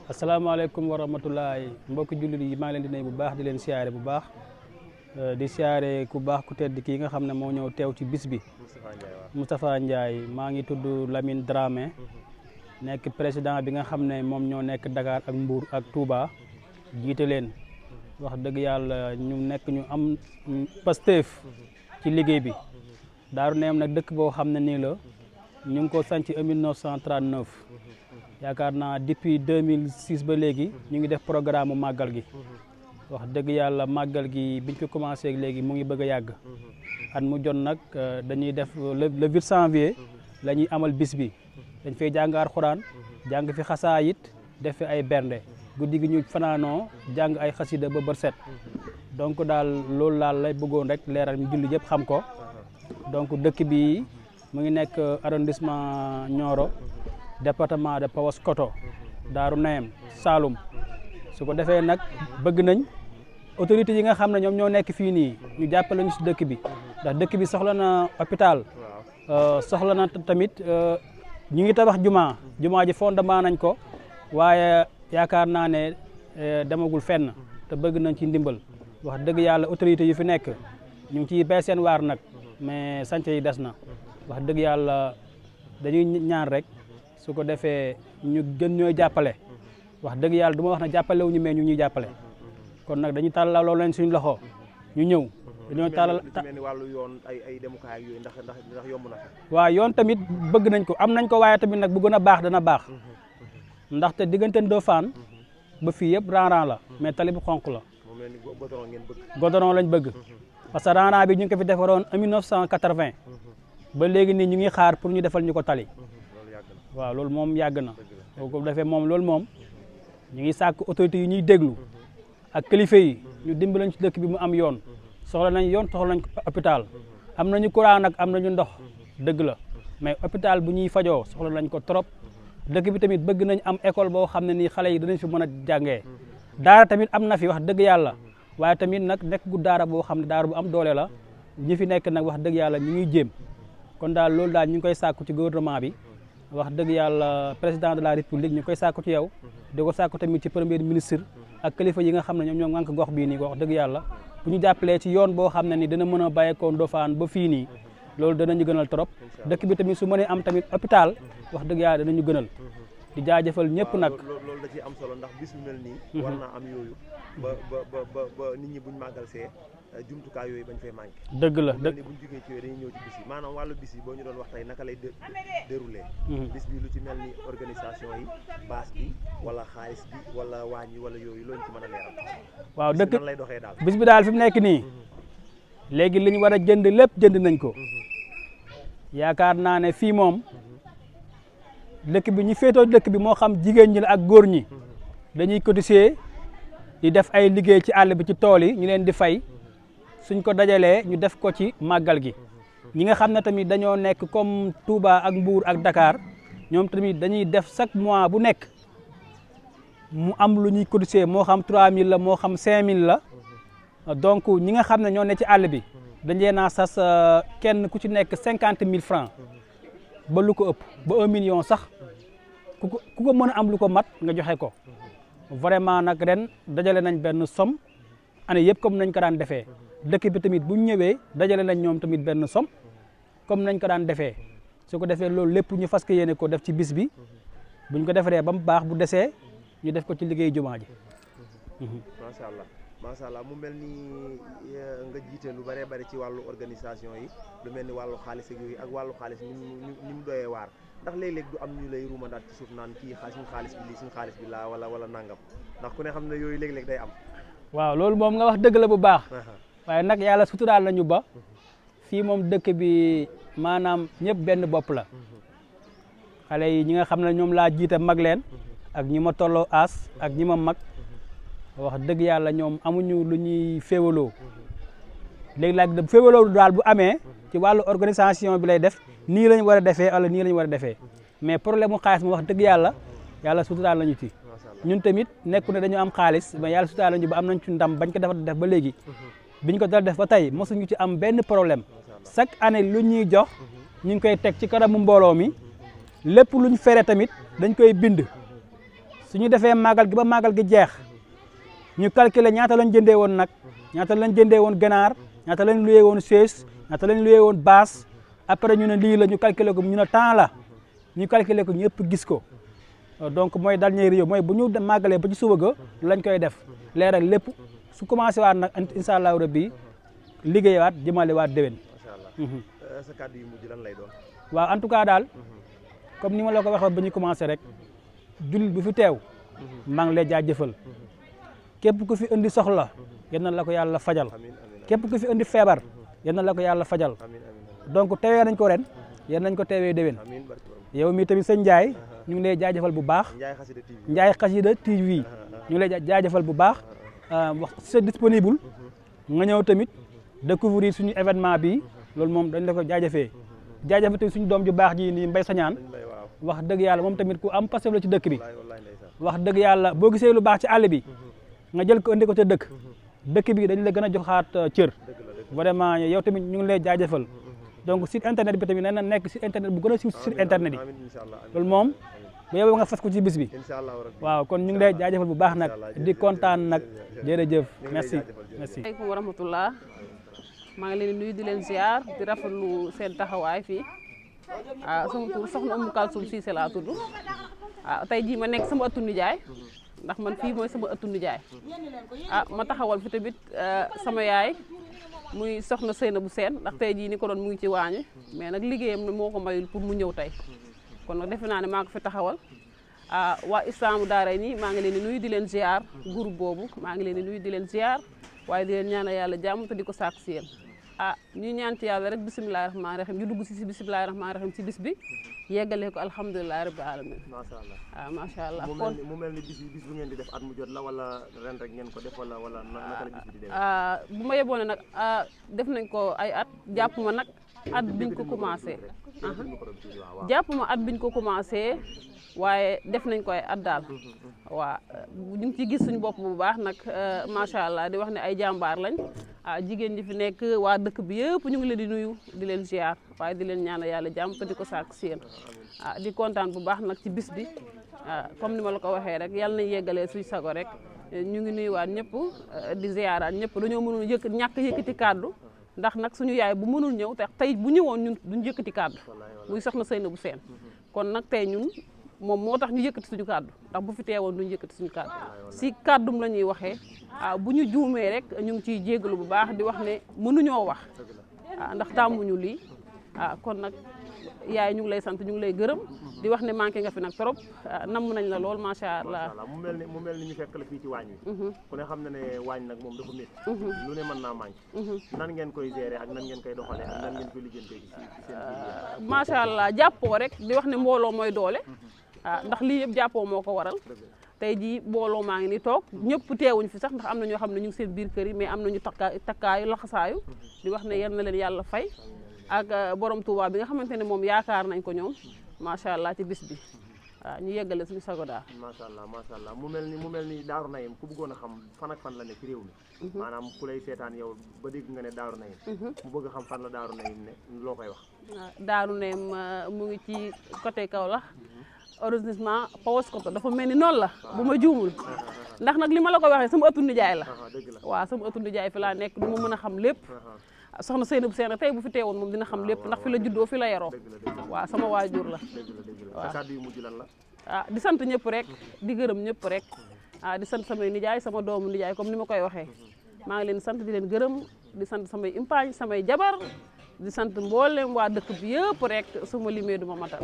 asalaamaaleykum wa rahmatulahi mbokki jullit yi maa ngi leen di nuyu bu baax di leen siyaare bu baax di siyaare ku baax ku tedd kii nga xam ne moo ñëw teew ci bis bi Moustapha Ndiaye maa ngi tudd Lamine Dramé nekk président bi nga xam ne moom ñoo nekk Dakar ak Mbour ak Touba jiite leen wax dëgg yàlla ñu nekk ñu am Pastef ci liggéey bi Daaru Neem nag dëkk boo xam ne nii la ñu ngi ko sanc en 1939 yaakaar naa depuis 2006 ba léegi ñu ngi def programme màggal gi wax dëgg yàlla màggal gi biñ ko commencé léegi mu ngi bëgg a yàgg at mu jot nag dañuy def le 8 janvier la ñuy amal bis bi dañ fay jàng Alxuraan jàng fi xasaayit def fi ay bernde guddi gi ñu fanaanoo jàng ay xasida ba bër set donc daal loolu laal lay bëggoon rek leeral ñu julli yëpp xam ko donc dëkk bi mu ngi nekk arrondissement Nioro département de Paoskoto Daaru Neem Saloum su ko defee nag bëgg nañ autorités yi nga xam ne ñoom ñoo nekk fii nii ñu jàppale ñu si dëkk bi ndax dëkk bi soxla na hôpital soxla na tamit ñu ngi tabax jumaa ji fondement nañ ko waaye yaakaar naa ne demagul fenn te bëgg nañ ci ndimbal wax dëgg yàlla autorités yu fi nekk ñu ngi ciy bay seen waar nag mais santé yi des na wax dëgg yàlla dañuy ñaan rek su ko defee ñu gën ñooy jàppale wax dëgg yàlla du ma wax ne jàppale wu ñu mais ñu ñuy jàppale kon nag dañuy tàllal loolu leen suñu loxo ñu ñëw. dañoo tàllal mel ni wàllu yoon ay demukaay ak yooyu ndax yomb na. waaw yoon tamit bëgg nañ ko am nañ ko waaye tamit nag bu gën a baax dana baax ndaxte diggante Ndofane ba fii yëpp rang-rang la mais tali bu xonq la. mu mel ni goudron ngeen bëgg. goudron lañ bëgg parce que rang-rang bi ñu ngi ko fi defaroon en 1980 ba léegi nii ñu ngi xaar pour ñu defal ñu ko tali. waaw loolu moom yàgg na boo ko defee moom loolu moom ñu ngi sàkk autorités yi ñuy déglu ak kilifa yi ñu dimbalañ ci dëkk bi mu am yoon soxla nañ yoon soxla nañ hôpital am nañu courant nag am nañu ndox dëgg la mais hôpital bu ñuy fajoo soxla nañ ko trop dëkk bi tamit bëgg nañ am école boo xam ne nii xale yi danañ fi mën a jàngee daara tamit am na fi wax dëgg yàlla waaye tamit nag nekk gu daara boo xam ne daara bu am doole la ñi fi nekk nag wax dëgg yàlla ñu ngi jéem kon daal loolu daal ñu ngi koy sàkku ci gouvernement bi wax dëgg yàlla président de la république ñu koy sàkku ci yow di ko sàkku tamit ci premier ministre ak kilifa yi nga xam ne ñoom ñoo ngànk gox bii nii wax dëgg yàlla bu ñu jàppalee ci yoon boo xam ne ni dina mën a bàyyeekoo Ndofane ba fii nii loolu danañu gënal trop dëkk bi tamit su mënee am tamit hôpital wax dëgg yàlla danañu gënal di jaajëfal ñëpp nag. loolu da ciy am solo ndax bis bu mel nii. war naa am yooyu. ba nit ñi buñ màggal see jumtukaay yooyu bañ fay manqué. dëgg la buñ jógee ci yooyu dañuy ñëw ci bis yi maanaam wàllu bis yi boo ñu doon wax tey naka lay déroulé. bis bi lu ci mel ni organisation yi base bi wala xaalis bi wala waañ yi wala yooyu looñu ci mën a leeral. waaw dëkk nan lay doxee daal. bis bi daal fi mu nekk nii léegi li ñu war a jënd lépp jënd nañ ko yaakaar naa ne fii moom dëkk bi ñu féetoo dëkk bi moo xam jigéen ñi la ak góor ñi dañuy cotiser di def ay liggéey ci àll bi ci tool yi ñu leen di fay suñ ko dajalee ñu def ko ci màggal gi ñi nga xam ne tamit dañoo nekk comme Touba ak Mbour ak Dakar ñoom tamit dañuy def chaque mois bu nekk mu am lu ñuy cotiser moo xam 3000 la moo xam 5000 la donc ñi nga xam ne ñoo ne ci àll bi dañ leen a sas kenn ku ci nekk 50 000 francs ba lu ko ëpp ba 1 million sax ku ko mën a am lu ko mat nga joxe ko vraiment nag ren dajale nañ benn somme année yëpp comme nañ ko daan defee dëkk bi tamit bu ñu ñëwee dajale nañ ñoom tamit benn somme comme nañ ko daan defee su ko defee loolu lépp ñu fas yéene ko def ci bis bi buñ ko defaree ba mu baax bu desee ñu def ko ci liggéey jumaa ji. macha allah mu mel ni nga jiite lu bëree bëri ci wàllu organisation yi lu mel ni wàllu xaalis ak yooyu ak wàllu xaalis ni mu doyee waar ndax léeg-léeg du am ñu lay ruumandaat ci suuf naan kii suñu xaalis bi lii suñu xaalis bi laa wala nangam ndax ku ne xam ne yooyu léeg-léeg day am. waaw loolu moom nga wax dëgg la bu baax. waaye nag yàlla suturaal nañu ba fii moom dëkk bi maanaam ñëpp benn bopp la xale yi ñi nga xam ne ñoom laa jiite mag leen ak ñi ma tolloo aas ak ñi ma mag. wax dëgg yàlla ñoom amuñu lu ñuy féewaloo léegi-léeg féewaloo daal bu amee ci wàllu organisation bi lay def nii lañ war a defee wala nii lañ war a defee mais problème mu xaalis mo wax dëgg yàlla suturaal nañu ci ñun tamit nekku ne dañu am xaalis mais yàlla suturaal nañu ba am nañ ci ndam bañ ko def ba léegi biñ ko dal def ba tey mosuñu ci am benn problème chaque année lu ñuy jox ñu ngi koy teg ci kanamu mbooloo mi lépp luñ fere tamit dañ koy bind suñu defee màggal gi ba màggal gi jeex ñu calculer ñaata lañ jëndee woon nag ñaata lañ jëndee woon ganaar ñaata lañ luyee woon chaise ñaata lañ luyee woon bâche après ñu ne lii la ñu calculer ko ñu ne temps la ñu calculer ko ñëpp gis ko donc mooy dernier yow mooy bu ñu màggalee ba ci suba ga lañ koy def leeral lépp su commencé waat nag incha allahu rabbi liggéeyaat jëmale waat déwén. macha allah sa kàddu yu mujj lan lay doon. waaw en tout cas daal comme ni ma la ko waxee ba ñu commencé rek jullit bu fi teew maa ngi lay jaajëfal képp ku fi indi soxla yal na la ko yàlla fajal képp ku fi indi feebar yal na la ko yàlla fajal donc teewee nañ ko ren yal nañ ko teewee déwén yow mi tamit sëñ Ndiaye ñu ngi lay jaajëfal bu baax Ndiaye Xasida TV ñu ngi lay jaajëfal bu baax wax c'est disponible nga ñëw tamit découvrir suñu événement bi loolu moom dañ la ko jaajëfee jaajëfal tamit suñu doom ju baax ji nii Mbaye Sañaan wax dëgg yàlla moom tamit ku am passé la ci dëkk bi wax dëgg yàlla boo gisee lu baax ci àll bi nga jël ko indi ko ca dëkk bi dañ la gën a joxaat cër vraiment yow tamit ñu ngi lay jaajëfal donc site internet bi tamit nee na nekk site internet bu gën a siiw site internet yi loolu moom bu yow nga fas ko ci bis bi waaw kon ñu ngi lay jaajëfal bu baax nag di kontaan nag jërëjëf merci. asalaamaaleykum wa rahmatullah maa ngi leen di nuyu di leen ziar di rafetlu seen taxawaay fii sama tur soxna Oumou Kalsoum Cissé laa tudd tey jii ma nekk sama ëttu nijaay ndax man fii mooy sama ëttu nijaay ma taxawal fi tamit sama yaay muy soxna Seynabou Sène ndax tey jii ni ko doon mu ngi ci waañu mais nag liggéeyam ne moo ko mayul pour mu ñëw tey kon nag defe naa ne maa ko fi taxawal waa Islaamu Daarayni maa ngi leen di nuyu di leen ziar groupe boobu maa ngi leen di nuyu di leen ziar waaye di leen ñaanal yàlla jàmm te di ko sàkk si yéen ñu ñaan ci yàlla rek bisimilahi rahmaani rahim ñu dugg si bisimilahi rahmaani rahim ci bis bi yeggalee ko alhamdulilahi rabbil alamin macha allah waaw macha allah mu mel ni bis bu ngeen di def at mu jot la wala ren rek ngeen ko def wala naka la bis bi di def bu ma yeboone nag def nañ ko ay at jàpp ma nag at biñ ko commencé jàpp ma at biñ ko commencé waaye def nañ ko ay at daal waaw ñu ngi ci gis suñu bopp bu baax nag macha allah di wax ne ay jàmbaar lañ jigéen ñi fi nekk waa dëkk bi yëpp ñu ngi leen di nuyu di leen ziar waaye di leen ñaanal yàlla jàmm te di ko sàkk si yéen di kontaan bu baax nag ci bis bi comme ni ma la ko waxee rek yàlla nañ yeggalee suñ sago rek ñu ngi nuyuwaat ñëpp di ziaraat ñëpp dañoo mënul ñàkk yëkkati kàddu ndax nag suñu yaay bu mënul ñëw te tey bu ñëwoon ñun duñ yëkkati kàddu muy soxna Seynabou Sène kon nag tey ñun moom moo tax ñu yëkkati suñu kàddu ndax bu fi teewoon duñu yëkkati suñu kàddu si kàddum la ñuy waxee bu ñu juumee rek ñu ngi ciy jégalu bu baax di wax ne mënuñoo wax ndax tàmmuñu lii kon nag yaay ñu ngi lay sant ñu ngi lay gërëm di wax ne manqué nga fi nag trop namm nañ la lool macha allah. mu mel ni ñu fekk la fii ci waañ wi. ku ne xam na ne waañ nag moom dafa métti. lu ne mën naa manqué. nan ngeen koy gérer ak nan ngeen koy doxalee ak nan ngeen koy lijjantee ci seen macha allah jàppoo rek di wax ne mbooloo mooy doole. ndax lii yëpp jàppoo moo ko waral. tey jii mbooloo maa ngi ni toog ñëpp teewuñ fi sax ndax am na ñoo xam ne ñu ngi seen biir kër yi mais am nañu takkaayu laxasaayu di wax ne yal na leen yàlla fay ak borom Touba bi nga xamante ne moom yaakaar nañ ko ñoom macha allah ci bis bi waaw ñu yeggale suñu sago daal. macha allah mu mel ni Daaru Nahim ku bëggoon a xam fan ak fan la ne ci réew mi. maanaam ku lay seetaan yow ba dégg nga ne Daaru Nahim. mu bëgg a xam fan la Daaru Nahim ne loo koy wax. Daaru Nahim mu ngi ci côté Kaolack. arrondissement Paoskoto dafa mel ni noonu la bu ma juumul ndax nag li ma la ko waxee sama ëttu nijaay la waaw sama ëttu nijaay fi laa nekk du ma mën a xam lépp soxna Seynabou Sène tey bu fi teewoon moom dina xam lépp ndax fi la juddoo fi la yaroo waaw sama waajur la waaw kàddu yu mujj lan la di sant ñëpp rek di gërëm ñëpp rek di sant samay nijaay sama doomu nijaay comme ni ma koy waxee maa ngi leen sant di leen gërëm di sant samay impaañ samay jabar di sant mboolem waa dëkk bi yëpp rek suma limee du ma matal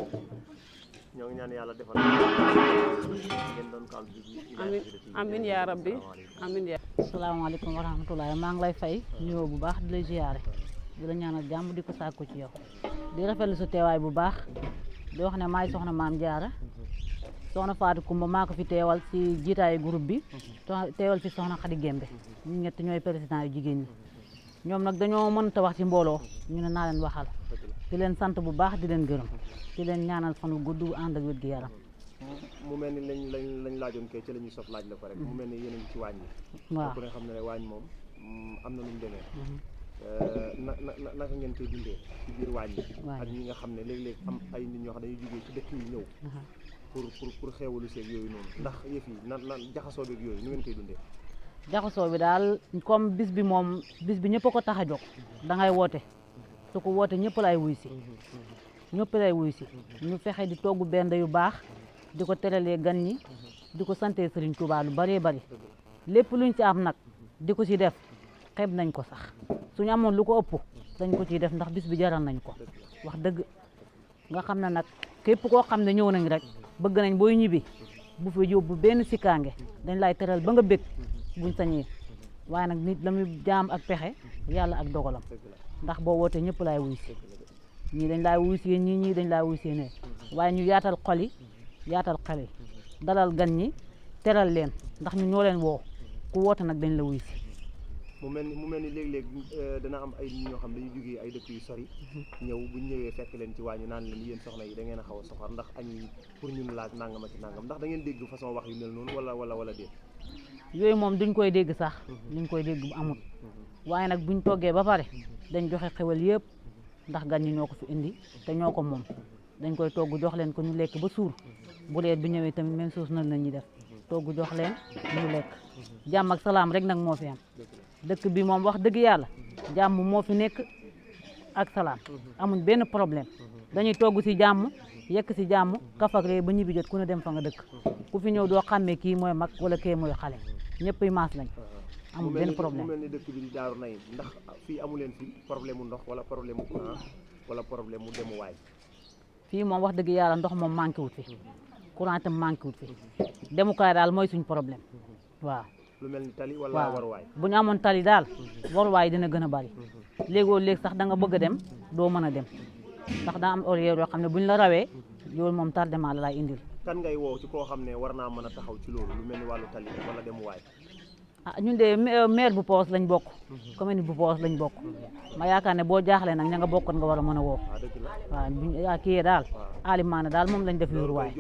ñoo ngi ñaan yàlla defal ngeen doon kaal amin amin yaa rabbi amin yaa asalaamaaleykum wa rahmatulah maa ngi lay fay nuyoo bu baax di la ziyaare di la ñaanal jàmm di ko sàkku ci yow di rafetlu sa teewaay bu baax di wax ne maay soxna Maam Jaara soxna Fatou Kumba maa ko fi teewal ci jiitaayu groupe bi teewal fi soxna Xadi Gembe ñu ñett ñooy président yu jigéen ñi ñoom nag dañoo mënta wax ci mbooloo ñu ne naa leen waxal di leen sant bu baax di leen gërëm di leen ñaanal fan wu gudd ànd ak wér gi yaram. mu mel ni lañ laajoon kay ci la ñuy sof laaj la ko rek. mu mel ni yéen a ngi ci waañ bi. waaw ku ne xam ne waañ moom am na nu mu demee. naka ngeen koy dundee ci biir waañ bi. ak ñi nga xam ne léeg-léeg am ay nit ñoo xam ne dañuy jógee ci dëkk yi ñëw. pour xewalu seeg yooyu noonu ndax yëf yi nan jaxasoo beeg yooyu nu ngeen koy dundee. jaxasoo bi daal comme bis bi moom bis bi ñëpp a ko tax a jóg da ngay woote su ko woote ñëpp lay wuy si ñëpp lay wuy si ñu fexe di togg benn yu baax di ko teralee gan ñi di ko sante Serigne Touba lu bëree bëri lépp luñ ci am nag di ko ci def xeeb nañ ko sax suñu amoon lu ko ëpp dañ ko ciy def ndax bis bi jaral nañ ko wax dëgg nga xam ne nag képp koo xam ne ñëw nañ rek bëgg nañ booy ñibbi bu fa yóbbu benn sikkaange dañ lay teral ba nga bég buñ sañee waaye nag nit la muy jaam ak pexe yàlla ak dogalam ndax boo wootee ñëpp laay wuy si ñii dañ laay wuy si ñii dañ laay wuy si ne waaye ñu yaatal xol yi yaatal xel yi dalal gan ñi teral leen ndax ñu ñoo leen woo ku woote nag dañ la wuy si. mu mel ni léeg-léeg dana am ay nit ñoo xam dañuy jógee ay dëkk yu sori ñëw buñ ñëwee fekk leen ci waañu naan leen yéen soxna yi da ngeen a xaw a soxor ndax añ yi pour ñun laaj nangama ci nangam ndax da ngeen dégg façon wax yu mel noonu wala déet. yooyu moom duñ koy dégg sax duñ koy dégg bu amul waaye nag buñ toggee ba pare dañ joxe xewal yëpp ndax gan ñi ñoo ko fi indi te ñoo ko moom dañ koy togg jox leen ko ñu lekk ba suur bu reer bi ñëwee tamit même chose nan la ñuy def togg jox leen ñu lekk jàmm ak salaam rek nag moo fi am dëkk bi moom wax dëgg yàlla jàmm moo fi nekk ak salaam amuñ benn problème dañuy togg ci jàmm yekk ci jàmm kafak ree ba ñibbi jot ku ne dem fa nga dëkk ku fi ñëw doo xàmmee kii mooy mag wala kii mooy xale ñëpp ay maas lañ amul benn problème. mu mel ni dëkk bi di Daaru Nahim ndax fii amu leen fi problème mu ndox wala problème mu courant wala problème mu demuwaay. fii moom wax dëgg yàlla ndox moom manqué wut fi courant tam manqué wut fi demukaay daal mooy suñ problème waaw. lu mel ni tali wala waruwaay. bu ñu amoon tali daal waruwaay dina gën a bari léegoo léeg sax da nga bëgg a dem doo mën a dem ndax daa am horaire yoo xam ne bu ñu la rawee yow moom tardement la lay indil. kan ngay woo ci koo xam ne war naa mën a taxaw ci loolu lu mel ni wàllu tali wala demuwaay. ah ñun de maire bu Poos lañ bokk commune bu Poos lañ bokk ma yaakaar ne boo jaaxlee nag ña nga bokkoon nga war a mën a woo waaw buñ kii daal alimaane daal moom lañ def wéeruwaay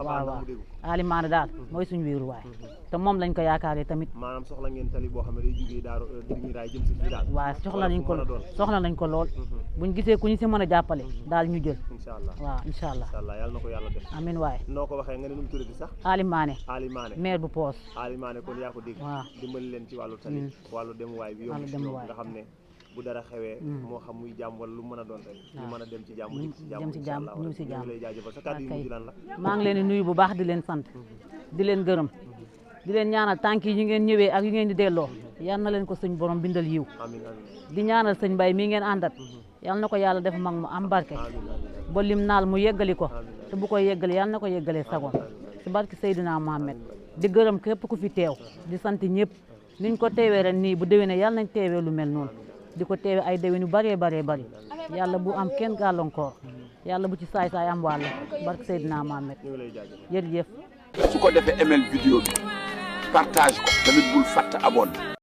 waaw alimaane daal mooy suñu wéeruwaay te moom lañ ko yaakaaree tamit. maanaam soxla ngeen tali boo xam ne day jugee daaru Dingiraay jëm si fii daal. waaw soxla nañ ko lool buñ gisee ku ñu si mën a jàppale daal ñu jël. incha allah waaw incha allah yàlla na ko yàlla def. amiin waay. noo ko waxee nga ne nu mu tuddati sax. alimaane maire bu Poos. alimaane kon yaa ko dégg. waaw dimbali leen ci wàllu tali wàllu demuwaay bi yomb ci ñoom nga xam ne bu dara xewee moo xam muy jàmm wala lu mën a doon rek ñu mën a dem ci jàmm dem ci jàmm ñu si jàmm lay jaajëfal sa kàddu yi mujj lan la. maa ngi leen di nuyu bu baax di leen sant di leen gërëm di leen ñaanal tànk yi ñu ngeen ñëwee ak yu ngeen di delloo yal na leen ko sëñ borom bindal yiw di ñaanal sëñ Mbay mii ngeen àndat yal na ko yàlla def mag mu am barke ba lim naal mu yeggali ko te bu koy yeggali yal na ko yeggalee sagoon si barke Seydina Mohamed di gërëm képp ku fi teew di sant ñëpp niñ ko teewee ren nii bu déwénee yàlla nañ teewee lu mel noonu di ko teewee ay déwén yu bëree bari yàlla bu am kenn gàllankoor yàlla bu ci saay am wàll barke Seydina Mohamed jërëjëf. su ko defee ML vidéo bi partage ko tamit bul fàtte abonné